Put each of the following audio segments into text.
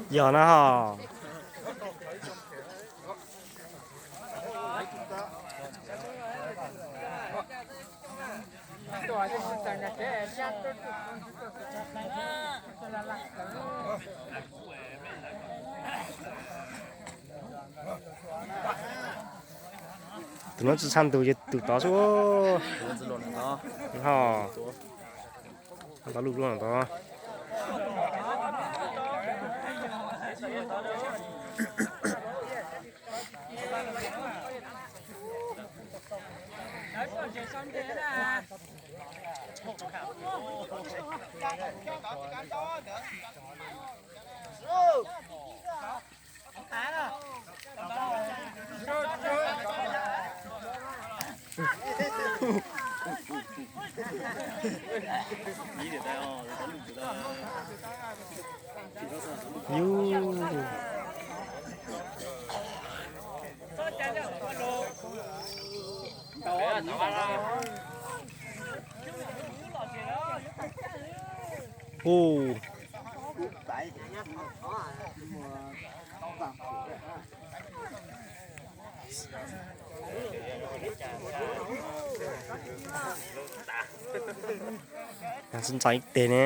Yog na ho. Tus no tsis tshaj tus ces tus tod xwb. Ho tod lub lub tod. Yus. Hu. Ntxhais ib teg ne.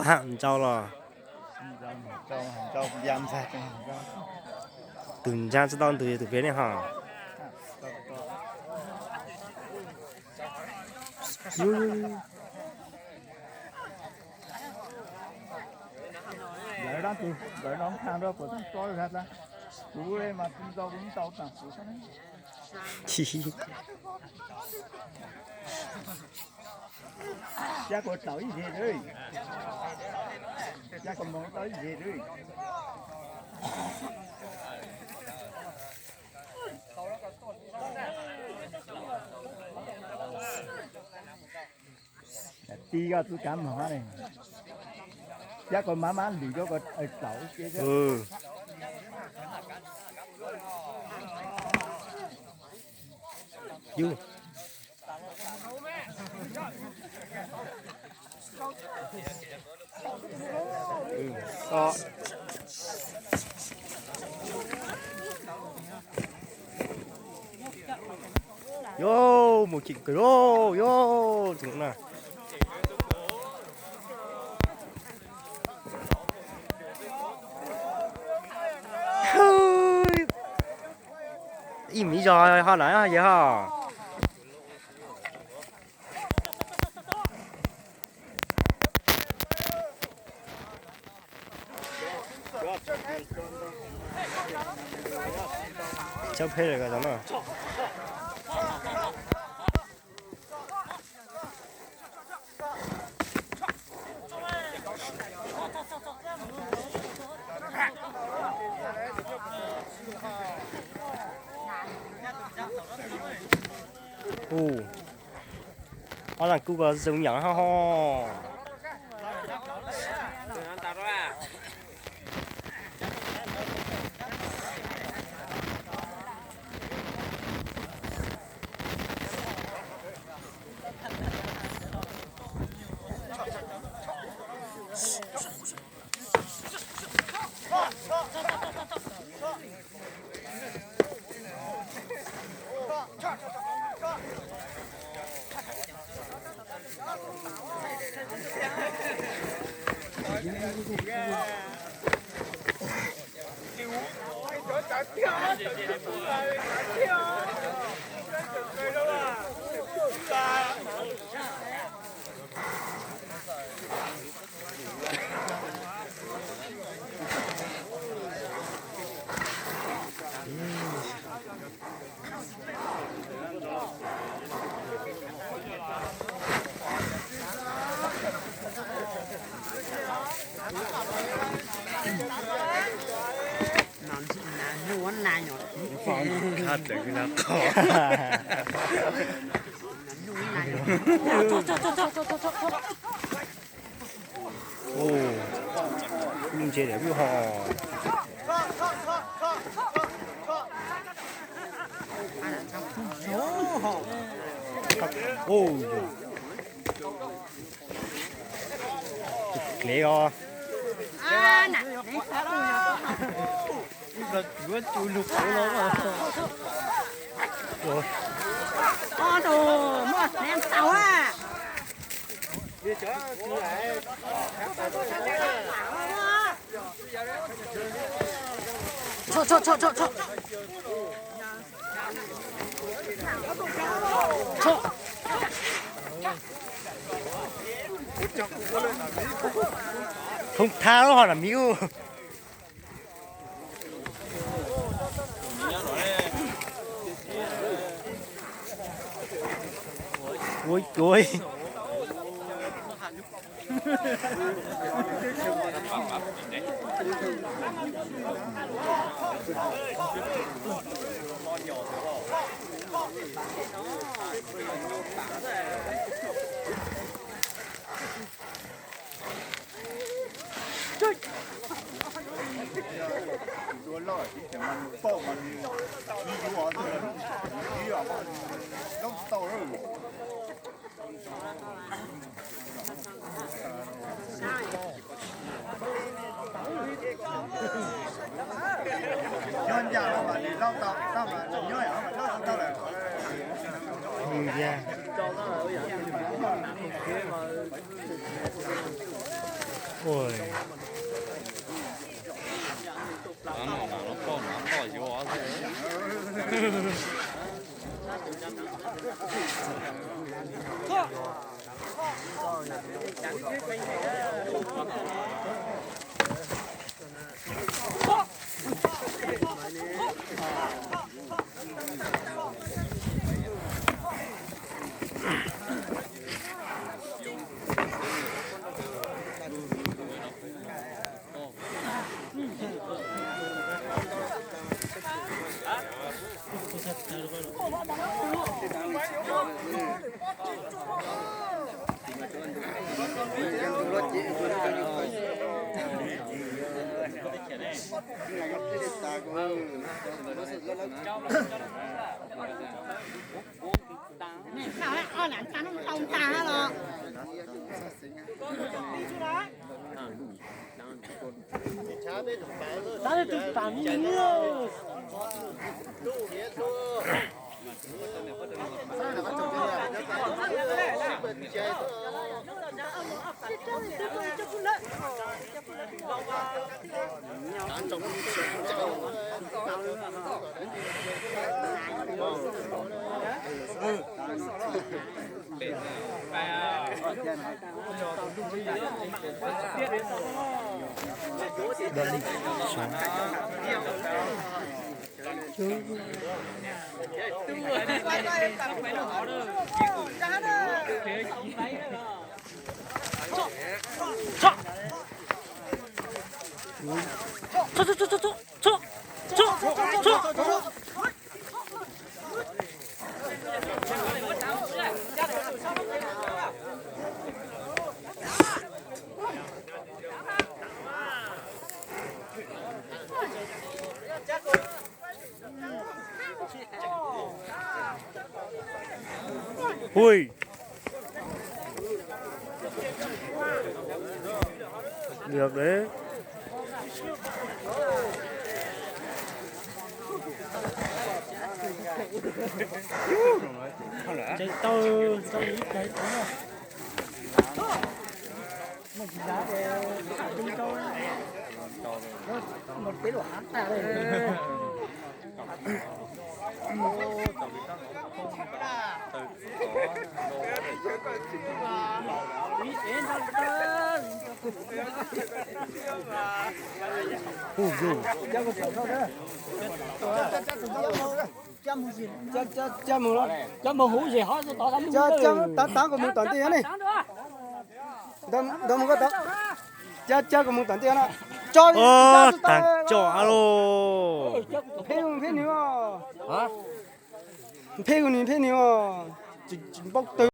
Hav ntsau los. Tus ntsab tsis tau ntws yog tus pem ne ho. Lawv dab tsi lawv no kha rau puas tso, kuv mas tsis ntau, kuv tau tam kuv. Cab kuv tau ib zes, cab kuv mus tau ib zes. Ti koj txuj kav mog ne. Cab kuv mab mab lwm rau kuv tau ib zes. Yus. Yus, mus chim kawg lauj, yus, tus na. Ib me zog ho na yawg ho. Chawb peb lawm ko no. Ub, ob leeg kuj ko zoo yam ho ho. Ntawm kws no qhov. Lub ntse lawm lub ho. Tus kev os. Tus muaj nev tau a. Thoob thab lub ho nam miv. Ua cuav. Ui. Được đấy. Tau, tau ib tag. Coj mus huv zem ho tod, tav kuv mus tom ntej ne. Ntawd mus koj tod. Coj kuv mus tom ntej na. Tso, tag tso a los. Phem nws, phem nws, phem nws, tsis npaub twg.